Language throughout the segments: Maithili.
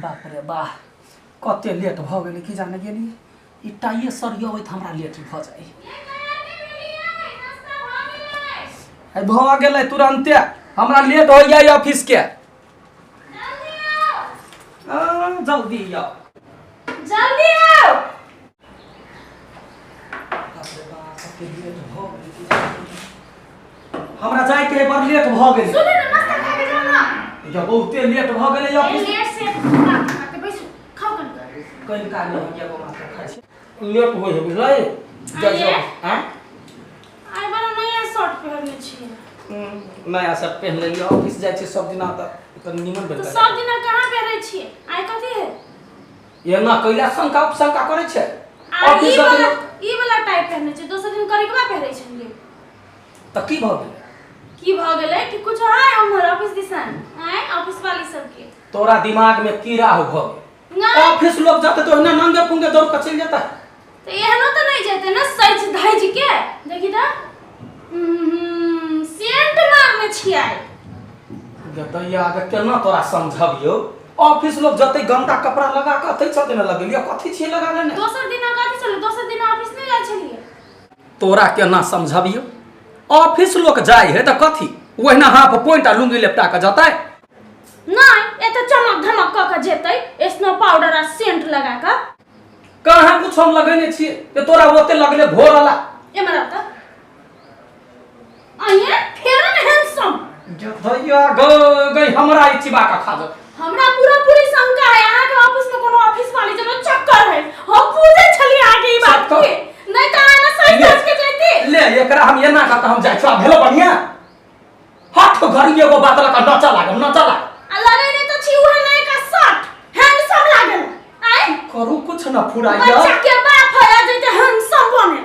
बाप रे बाह, कते लेट भऽ गेलै की जाने गेलियै। ई टाइए सरियबैत हमरा लेट भऽ जाइ है। भऽ गेलै तुरन्ते, हमरा लेट हो जाय ऑफिस के। जल्दी आउ, जल्दी आओ। बाप रे बाप, कते लेट भऽ गेलै की जाने गेलियै। हमरा जायके है, बड़ लेट भऽ गेलै। सुनू ने, नाश्ता खा के जाउ ना। या बहुते लेट भऽ गेलै ए, ऑफिस। लेट से खा खा के बैसू, खाउ कनी। कनिका नहि होइए गो, मात्र खाइ छी, लेट होइ है बुझलै। जाइ आइये? छी आँय। आइ बड़ा नया शर्ट पहिरने छियै। नया शर्ट पहिन लेलियै, ऑफिस जाइ छियै सब दिना तऽ कनि नीमन तऽ बनि। सब दिना कहाँ पहिरै छियै? आइ कथी है? एना कैला शंका उपशंका करै छै? आ ऑफिस ई सब वाला दिना ई वाला टाइप पहिरने छियै, दोसर दिन करिकवा पहिरै छलियै। तऽ की भऽ गेलै? की भऽ गेलै कि कुछ है उम्हर ऑफिस दिसन आय ऑफिस वाली सबके? तोरा दिमाग में कीड़ा हो भऽ गेल। नहि। ऑफिस लोग जाते तो ओहिना नंगे पुंगे दौड़ के चलि जेता? तऽ एहनो तऽ नहि जेतै ने सजि धजि के। देखी तऽ, सेंट मारने छियै। दैया के केना तोरा समझबियौ? ऑफिस लोग जते गंदा कपड़ा लगा के अतै चलते ने लगेलियै। कथी छियै लगा लेने? दोसर दिना कथी छलै? दोसर दिना ऑफिस नहि जाइ छलियै? तोरा केना समझबियौ? ऑफिस लोग जाइ है तऽ कथी ओहिना हाफ पॉइंट आ लुंगी लेपटा के जतै? नहि, एते चमक धमक कऽ के जेतै, स्नो पाउडर आ सेंट लगा कऽ। कहाँ कुछ हम लगेने छियै जे तोरा ओते लगले घोर वाला? एमहर आउ तऽ। अये फेर हैंडसम। दैया गई गई, हमरा ई चिबा के खा जा। हमरा पूरा पूरी शंका है, अहाँ के ऑफिस में कोनो ऑफिस वाली जना चक्कर है। हम पूछे छलिए अहाँ के ई बात चक्कर? के, नहीं तऽ अहाँ ना सही ले। सोच के जैती। ले, एकरा हम एना कऽ हम जाइ छी। भेलो बढ़िया हठ घड़ी एगो बात लऽ कऽ नचा लागम, नचा लागम। आ लगे नहीं तऽ छी उहे नया का शर्ट हैंडसम लागल आय। करू कुछ न फुराइया। बच्चा के बाप है आ जैते हैंडसम बने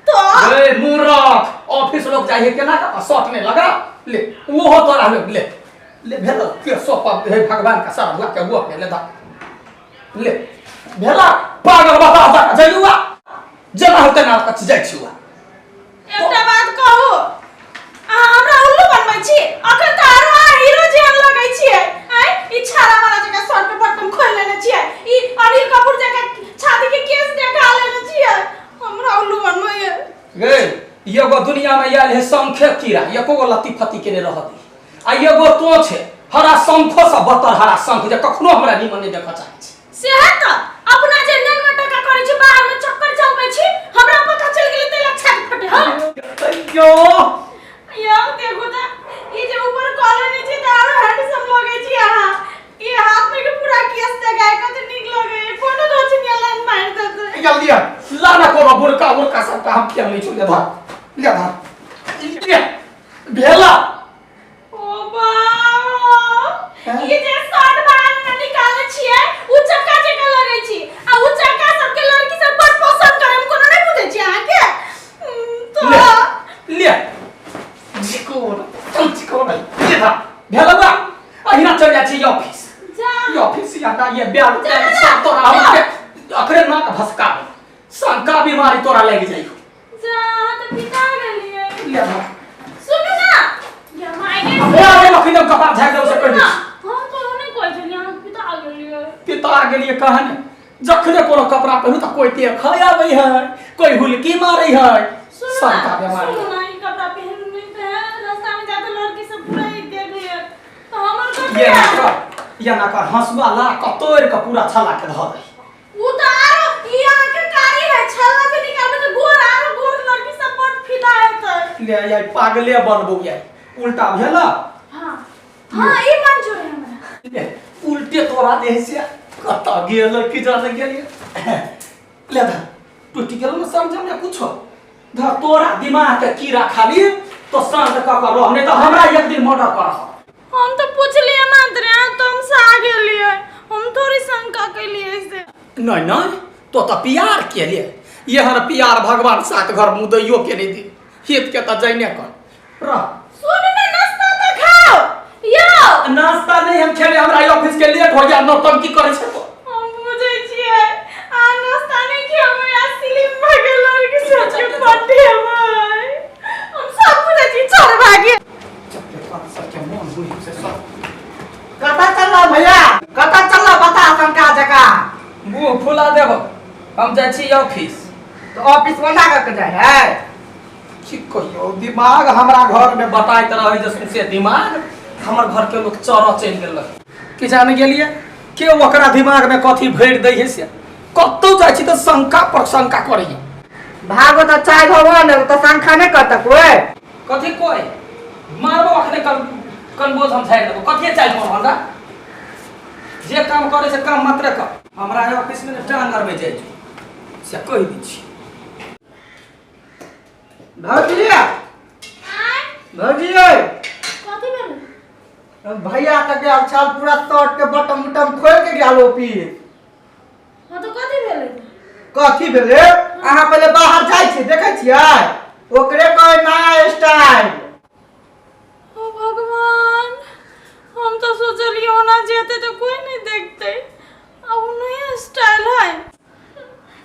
तो। ए मूरख, ऑफिस लोग जाइए केना का शर्ट नहीं लगा? ले वो हो तोरा, ले ले ले। भेलो के सो पाप हे भगवान का सारा हुआ के वो के ले दा ले भेला पागल बाबा दा जाइयुआ जेना होते ना कच्ची जाइ छियुआ। एकटा बात कहू, अहाँ हमरा उल्लू बनबै छी? अखन तऽ आरो अहाँ हीरो जेहन लगै छियै। आँय, ई छाड़ा वाला जकाँ शर्ट के बटन खोलि लेने छियै, ई अनिल कपूर जकाँ छाती के केस देखा लेने छियै, हमरा उल्लू बनबैये? गे, एगो दुनिया में आयल है शंखे कीड़ा, एको गो लत्ती फत्ती के नहि रहत आ एगो तो छै हरा शंखो से बतर हरा शंख जे कखनो हमरा नीमन नहि देखऽ चाहै छै। सेहे तऽ अपना जे ननमे टका करै छी, बाहर में चक्कर चलबै छी, हमरा पता चलि गेलै तै ला छाती फटे हँ। तैयो यौ देखू तऽ, ई जे ऊपर कऽ लेने छी तऽ आरो हैंडसम लगै छी अहाँ। ई हाथ में के पूरा केस देखाय कते नीक लगै है, कोनो नोचनिया लाइन मारि देतै। जल्दी आ, ला ना कोनो बुरका उरका सबटा हम किया नहि छू। ले धर, ले धर, ले भेला। ओ बाप, ई जे शर्ट बाहर में निकालने छियै उ चक्का जकाँ लगै छी आ उ चक्का सबके लड़की सब बड़ पसंद करे, हम कोनो नहि बुझै छी अहाँके। तो ले ले चिकोन चल चिकोन ले धर भेला बा। अहिना चल जाइ छी ऑफिस। जा। ई ऑफिस या ना ये ब्याह जा, जा, सब तोरा हम जा। के अकरे नाक भसका शंका बीमारी तोरा लागि जाइ। जा, अहाँ तऽ पिता गेलियै। ले धर। सुनू ना या माय गे। हमरा रे लखी दम कपार झाड़ि देबो से कहि दै छी। हम तो नहि कहै छलियै, अहाँ पिता गेलियै। पिता गेलियै कहने जखने कोनो कपड़ा पहिरू तऽ कोई देखै आबै है, कोई हुलकी मारै है। सुनू शंका ना, बीमारी। सुनू ना, ई कपड़ा पहिन नहि तऽ रास्ता में जाते लड़की सब पूरा ई देख लेत तऽ हमर कथी ये ना हैत? कर, ये ना कर, हंसुआ ला कऽ तोड़ि कऽ पूरा छला के धऽ दही। उ तऽ आरो ई अहाँके कारी है, छल्ला से निकालबै तऽ गोर आरो गोर लड़की सब बड़ फिदा हेतै। ले यार, पागले बनबौ यार, उल्टा भेल। हाँ हाँ, ई मंजूर है हमरा। ले उल्टे तोरा देह से कतऽ गेल की जाने गेलियै। ले धर, टूटि गेल ने, समझ में कुछो। धर, तोरा दिमाग के कीड़ा खाली तो शांत कऽ कऽ रह, नहीं तऽ हमरा एक दिन मर्डर करह। हम तो पूछलिए मात्र, अहाँ तो हमसे आ गेलिए, हम थोड़ी शंका कैलिए से। नहीं नहीं, तो तऽ प्यार के लिए एहन प्यार भगवान सात घर मुदैयो के नहीं दी, हित के तऽ जैने कर रह। सुन ना, नाश्ता तो खाओ यौ। नाश्ता नहीं हम खेले, हमरा ऑफिस के लेट हो गया, नौटंकी करे छै तो। हम बुझै छियै आ नाश्ता नहि खेबै आ स्लिम भऽ गेल लड़की सबके पटेबै, हम सब बुझै छी। चल भागे। सबके मन हुई से सब। कतऽ चलला भैया, कतऽ चलला? बता शंका। मुँह फुला देब। हम जाइ छी ऑफिस। तऽ ऑफिस बंधा कऽ के जाइ है? की कहियो, दिमाग हमरा घर में बताइत रहे जे सौंसे दिमाग हमर घर के लोग चरऽ चलि गेल रहे। कि जाने गेलिए के ओकरा दिमाग में कथी भरि दै है से। कतौ जाइ छी तऽ शंका पर शंका करैया। भागो तऽ चाय भगवान तऽ शंका नहि करतक ओए। कथी कोई मारबो अखने कन कनबोज हम झाड़ि देबो। कथी चाय पर हमरा जे काम करे से काम मात्र कर। हमरा ऑफिस में टांग अरबै जाइ छी से कहि दै छी। भौजी, भौजी, कथी भेल? भैया के गेल छल पूरा शर्ट के बटम उटम खोल के गेल ऑफिस। हाँ तो कथी भेलै? कथी भेलै? अहाँ पहिले बाहर जाइ छियै, देखै छियै ओकरे कहै नया स्टाइल। ओ भगवान, हम तो सोचलिए ओना जेते तो कोई नहीं देखते, अब उ नया स्टाइल है।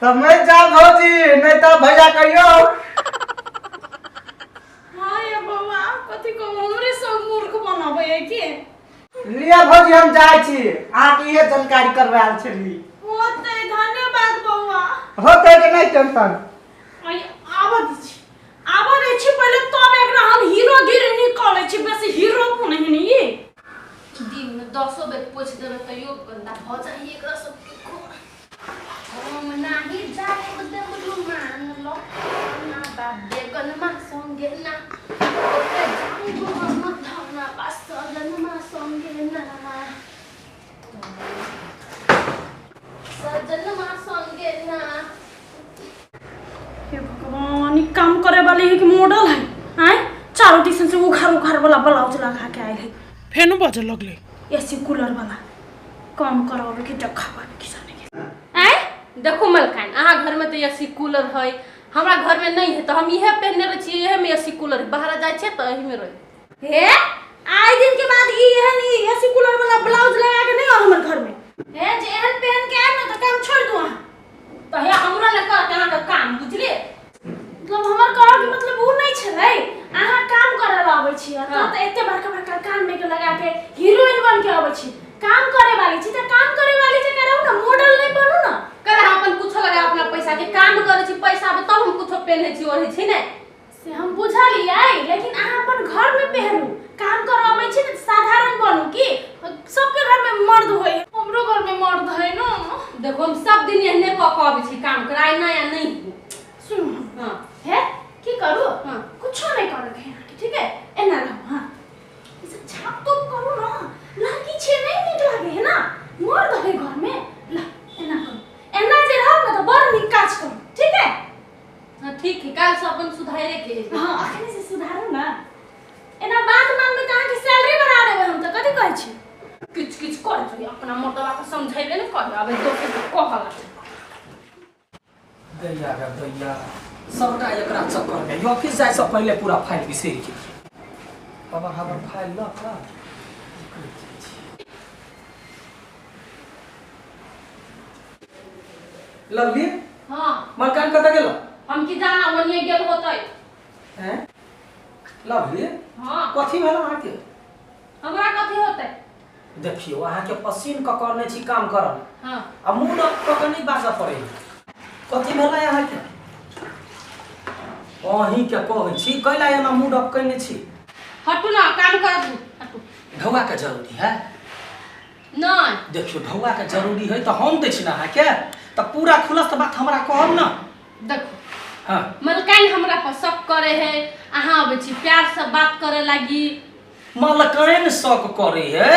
तब नहीं जाओ भौजी, नहीं तो भैया कहियो। हाँ ये बउआ, कथी कहू, हमरे सब मूर्ख बनाबै है की? लिअ भौजी, हम जाइ छी, अहाँके इहे जानकारी करवायल छली। होतै, धन्यवाद बउआ। होतै कि नहि टेंशन? आइ आबऽ दै छी, आबऽ दै छी पहिले, तब एकरा हम हीरोगिरी निकालै छी, बेसी हीरो कोन है नी। दिन में दसो बेर पोछि देबै तैयो गन्दा भऽ जाइ एकरा सबके घर। हम नाही जायब देवरू मानलो ना बेगनमा संगे ना, ओते जाइब हम धना बा सजनमा संगे ना, सजनमा संगे ना। हे भगवान, ई काम करे वाली है कि मॉडल है? आय चारों दिसन से उखाड़ उखाड़ वाला ब्लाउज लगा के आयल है। फेनु बजऽ लगलै। एसी कूलर वाला काम करावे के जगह पर की जाने के। आय देखू मलकान, अहाँ घर में तो एसी कूलर है, हमरा घर में नहीं है, तो हम इहे पहनने रहे छियै, इहे में एसी कूलर है, बाहर जाइ छियै तऽ एही में रहे। हे आइ दिन के बाद ई एहन ई एसी कूलर वाला ब्लाउज लगा के नहीं आओ हमर घर में। हे जे एहन पहन के आएब ना तो काम छोड़ दू अहाँ। तऽ हे हमरा ने करत अहाँके काम, बुझलियै? मतलब हमर कहऽ के मतलब उ नहीं छलै, अहाँ काम करे ला अबै छी तऽ हाँ। तऽ एते बड़का बड़का कान में के लगा के हीरोइन बन के अबै छी। काम करे वाली छी तऽ काम करे वाली जकाँ रहू ना, मॉडल नहीं बनू ना। कल हम अपन कुछो लगा अपना पैसा के काम करे छी, पैसा आबे तब हम कुछो पहने छी ओढ़े छी ने। से हम बुझलियै, लेकिन अहाँ अपन घर में पहनू, काम करे अबै छी ने साधारण बनू की सबके घर में मर्द होय, हमरो घर में मर्द है ना। देखो हम सब दिन एहने कऽ के अबै छी काम करे, आइ नया नहीं हो। सुनू। हाँ। हे की करू? हाँ। कुछो नहीं करके है अहाँके, ठीक है? एना रहू। हाँ ई सब छाप तोप करू ना, लड़की छे नहीं नीक लागे है ना, मर्द है घर में। ला एना करू, एना जे रहब ना तऽ बड़ नीक काज करू, ठीक है? हाँ ठीक है, काल से अपन सुधारे के है। हाँ अखने से सुधारू ना, एना बात मानबै तऽ अहाँके सैलरी बढ़ा देबै हम। तऽ कथी कहै छी? किछ किछ करै छी अपना मर्दबा के समझेबे ने करे, आब दोसर के कहऽ लागै। दैया रे दैया, सबटा एकरा चक्कर में ऑफिस जाइ से पहिले पूरा फाइल बिसरि गेलियै। हमर हमर फाइल लऽ कऽ निकलि जाइ छी। लवली। हाँ। मकान कतऽ गेल? हम की जाना, ओनिये गेल होतै। हैं लवली? हाँ। कथी भेल अहाँके? हमरा कथी होतै? देखियौ अहाँके पसीन कऽ कऽ नहि छी काम करल। हाँ। आ मुँह लग कऽ कऽ नहि बाजऽ पड़ै। कथी भेलै अहाँके? अहीँके कहै छी, कैला एना मुँह डप कयने छी? हटू ना, काम करत दू, हटू। ढौआ के जरूरी है? नहीं। देखियौ ढौआ के जरूरी है तऽ हम दै छी ना अहाँके, तऽ पूरा खुलस्त बात हमरा कहब ना। देखो। हाँ। मलकाइन हमरा पर शक करे है, अहाँ अबै छी प्यार से बात करे लागी। मलकाइन शक करे है,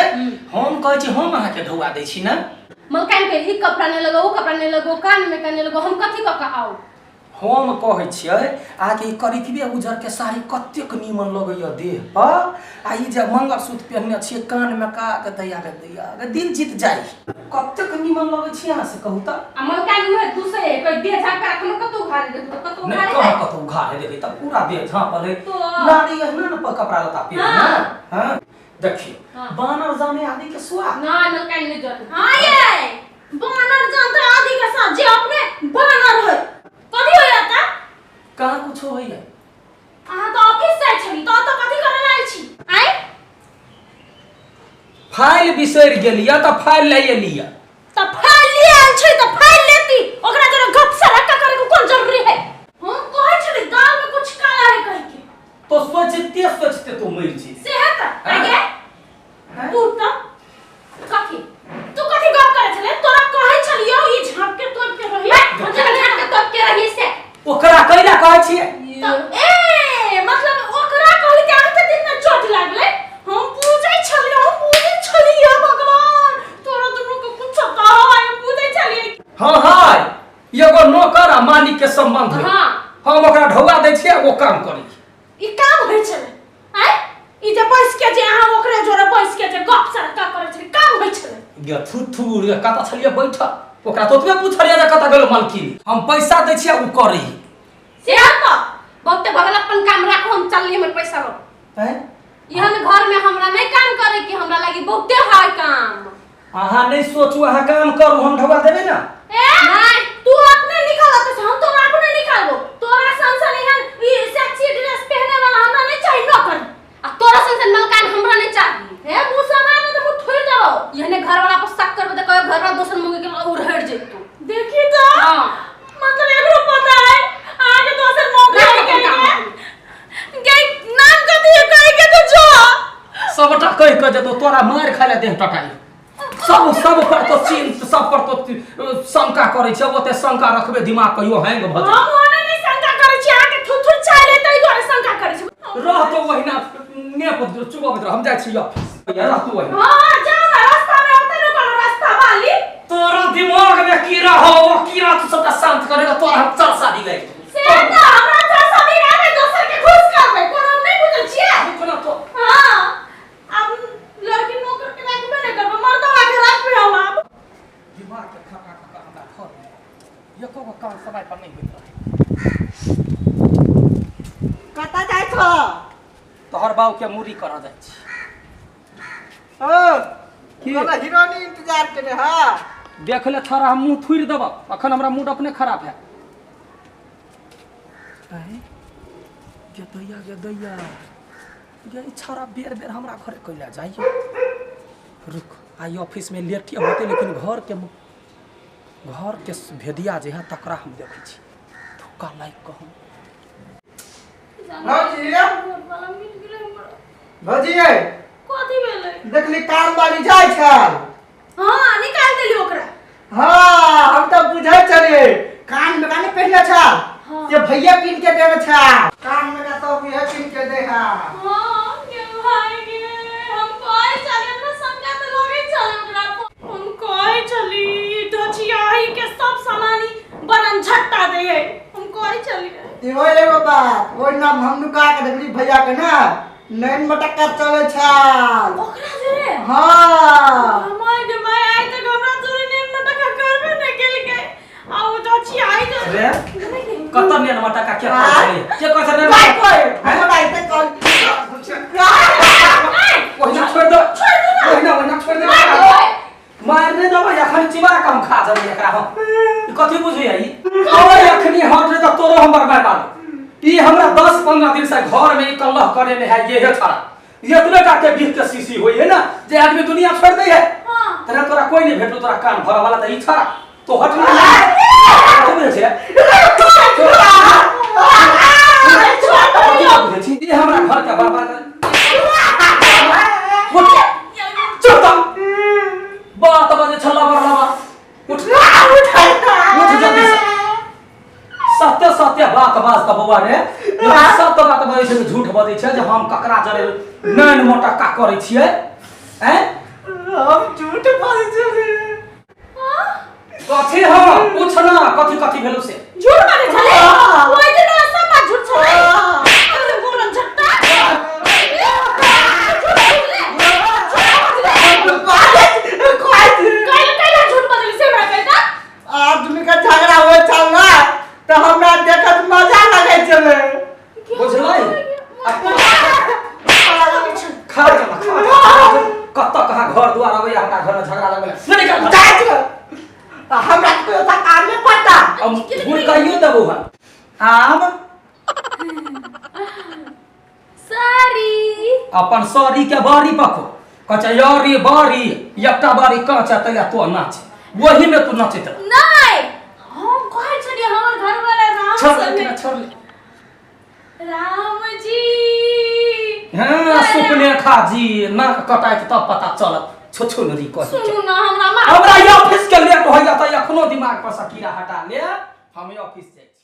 हम कहै छी हम अहाँके ढौआ दै छी ना। मलकाइन के ई कपड़ा नहीं लगो, ऊ कपड़ा नहीं लगो, कान में का नहीं लगो, हम कथी कऽ के आउ? हम कहै छियै अहाँके ई करिकबे उजर के साड़ी कतेक नीमन लगैया देह पर, आ ई जे मंगलसूत्र पहिनने छियै कान में का के दैया गे दैया गे दिल जीत जाइ, कतेक नीमन लगै छी अहाँ से कहू तऽ। आ मलकाइन उहे दूसै है, कहि देह झाँप के राखल, कतौ उघारे देखू तऽ कतौ नहि, उघारे कहाँ है। कतौ उघारे देखै तऽ पूरा देह झाँपल है। तो नारी एहना ने कपड़ा लत्ता पहिरे हाँ। ने। हाँ देखियौ। हाँ। बानर जाने आदि के स्वाद। नहि मलकाइन नहि जाने। हाँ ये बानर जानते आदि के साथ जे अपने बानर है, कथी होया ता? कहाँ कुछो होइया? अहाँ तऽ ऑफिस जाइ छली तऽ ओतऽ कथी करे आयल छी? आँय फाइल बिसरि गेलियै तऽ फाइल लए एलियै। तऽ फाइल लिए आयल छी तऽ फाइल तो सोचते सोचते तू मरि जी। से है त आगे तू त कथी तू कथी गप करै छले? तोरा कहै छलियो ई झाँप के तोप के रही। हम जखन झाँप के तोप के रही से ओकरा कैला कहै छियै? त ए मतलब ओकरा कहली कि अहाँके दिल में चोट लागलै। हम पूजै छलियो, हम पूजै छलियो भगवान तोरा दुनू के कुछ त हम पूजै छलियै। हाँ हाय एगो नौकर आ मालिक के संबंध है। हाँ। हम ओकरा ढौआ दै छियै ओ काम करै छै। ई काम होइ छलै आँय? ई जे बैस के जे अहाँ ओकरे जोरे बैस के जे गप सरका करै छलै काम होइ छलै। गे थू थू गे कतऽ छलियै बैठल? ओकरा तऽ ओतबे पुछलियै जे कतऽ गेलो मालकिन। हम पैसा दै छियै ओ करै। से तऽ बहुते भगल अपन काम राखू, हम चलली हमर पैसा लो। हैं? एहन घर में हमरा नहीं काम करे के, हमरा लागी बहुते हाय काम। अहाँ नहीं सोचू, अहाँ काम करू, हम ढौआ देबै ना। ए नहीं। तू अपने निकाल त हम तोरा अपने निकालबो। तोरा सन सन एहन ई सेक्सी ड्रेस पहने वाला हमरा नहीं चाहिए नौकर। आ तोरा सन सन मलकान हमरा नहीं चाहिए। ए मुंह समार में त मुंह ठोर देबो। एहने घर वाला पर शक करबे त कहियो घर वाला दोसर मुंह के उड़हड़ जेतौ। देखी त हां मतलब एकरो पता है आगे दोसर मौका राख के अपन काम। गई नाम कथी है कहि के तो जो सबटा कहि के जेतौ तोरा मारि खाइ ले देह टटाई। सब सब पर तो चिंत, सब पर तो शंका करै छै। ओते शंका रखबे दिमाग कहियो हैंग भ जाय। हम ओने नहीं शंका करै छी, अहाँ के थुथुर चाय ले तै दुआरे शंका करै छी। रह तो ओहिना नेप चुबबैत रह, हम जाइ छी ऑफिस। रह तू ओहिना। हां जाओ ना, रास्ता में औते न कोनो रास्ता वाली। तोरा दिमाग में कीड़ा हो, वो कीड़ा तू सबटा शांत करेगा तोरा हम चल शादी गई। से त हमरा चल शादी आवे दोसर के खुश करबै कोनो हम नहीं बुझल छियै। रुकना तो। हां अब लड़की नौकर के राखबे नहीं करबै, मर्दवा के राखबै हम आब। दिमाग के खटा खटा हमरा घर में एको गो काम समय पर नहीं होइत रहे। कतऽ जाइ छह? तोहर बाऊ के मूड़ी करऽ जाइ छी। ओ की? हमरा हीरोनी इंतजार केने है। देख ले छोरा, हम मुंह थुरि देबौ, अखन हमरा मूड अपने खराब है। गे दैया, गे दैया, गे ई छोरा बेर बेर हमरा घरे कैला जाइए। रुक आइ ऑफिस में लेटे होते, लेकिन घर के भेदिया जे है तकरा हम देखै छी धोखा लाइक कहूँ। भौजी वाला मिल गेलै हमरा। भौजी कथी भेलै? देखली काम वाली जाइ छल। हां निकाल देली ओकरा। हाँ हम तऽ बुझै छलियै कान में का नहीं पहनले छल हाँ। जे भैया कीन के देने छल। कान में का सब इहे कीन के दे है। हां के भाई गे हम कहै छली हमरा शंका त लगै छल ओकरा पर। हम कहै छली ढचियाही के सब सामानी बरन झट्टा दे है, हम कहै छली। इहो एगो बात, ओहि नाम हम नुका के देखली भैया के ना नैन मटक्का चलै छल ओकरा जोरे। हाँ हमार के my I तक हमरा जोरे नैन मटक्का करबे नै केलकै। आ ओ ढचियाही जो रे कत नैन मटक्का के कहै छलै? के कहै छलै? काय कोई हमरा एते कॉल ओहिना छोड़ि दे, ओहिना ओहिना छोड़ि दे। मार नहि देबै अखन चिबा के हम खा जेबै एकरा। हम ई कथी बुझैया ई? ओए अखनी हट रे त तोरो हम बर्बाद। ई हमरा 10-15 दिन से घर में ई कल्लह करे ने है ये हे छड़ा। एतबे टा के बीख के शीशी होई है ना जे आदमी दुनिया छोड़ दे है। हां तोरा तोरा कोई नहीं भेटलो तोरा कान भरऽ वाला त ई छड़ा तो हट ना। कथी बुझै छै? कथी बुझै छी? ई हमरा घर के बर्बाद। उठ चुप त बात बजे छल्ला बरलावा। उठ उठ जल्दी से। सत्य सत्य बात बाज त बौआ रे, सत्य बात बजै छै झूठ बजै छै जे हम ककरा जरे नैन मोटक्का करै छियै। हैं हम झूठ बाजै छियै। कथी हम पूछ ना कथी कथी भेलौ से? झूठ बाजै छलै ओइ दिन सब बात झूठ छलै। अरे बोलन झट्टा कैल कैला झूठ बजली से हमरा कैला? आदमी के झगड़ा होइ छल ना तऽ हमरा देखत मजा लगै छलै। बुझलै? खा जा खा जा। कतऽ कहाँ घर दुआर अबैया हमरा घर में झगड़ा लगबै नहीं निकाल जाइ छलै हमरा तऽ कोई ओतऽ काम नहि पता। हम भुलकाइयो देबौ हम। आम सॉरी अपन सॉरी के बारी पको कहे छै यारी बारी एकटा बारी काँच तैला तो नाच वही में तू नाचैत रह। नहीं हम कहै छलियै हमर घरवाला राम छोड़ ले संगे छोड़ ले। राम जी हाँ सुपनेखा जी नाक कटाइत तब पता चलत छुछुनरी कही के। सुनू ना हमरा मार हमरा ई ऑफिस के लेट होइया तऽ एखनो दिमाग पर से कीड़ा हटा ले हम ई ऑफिस जाइ छी।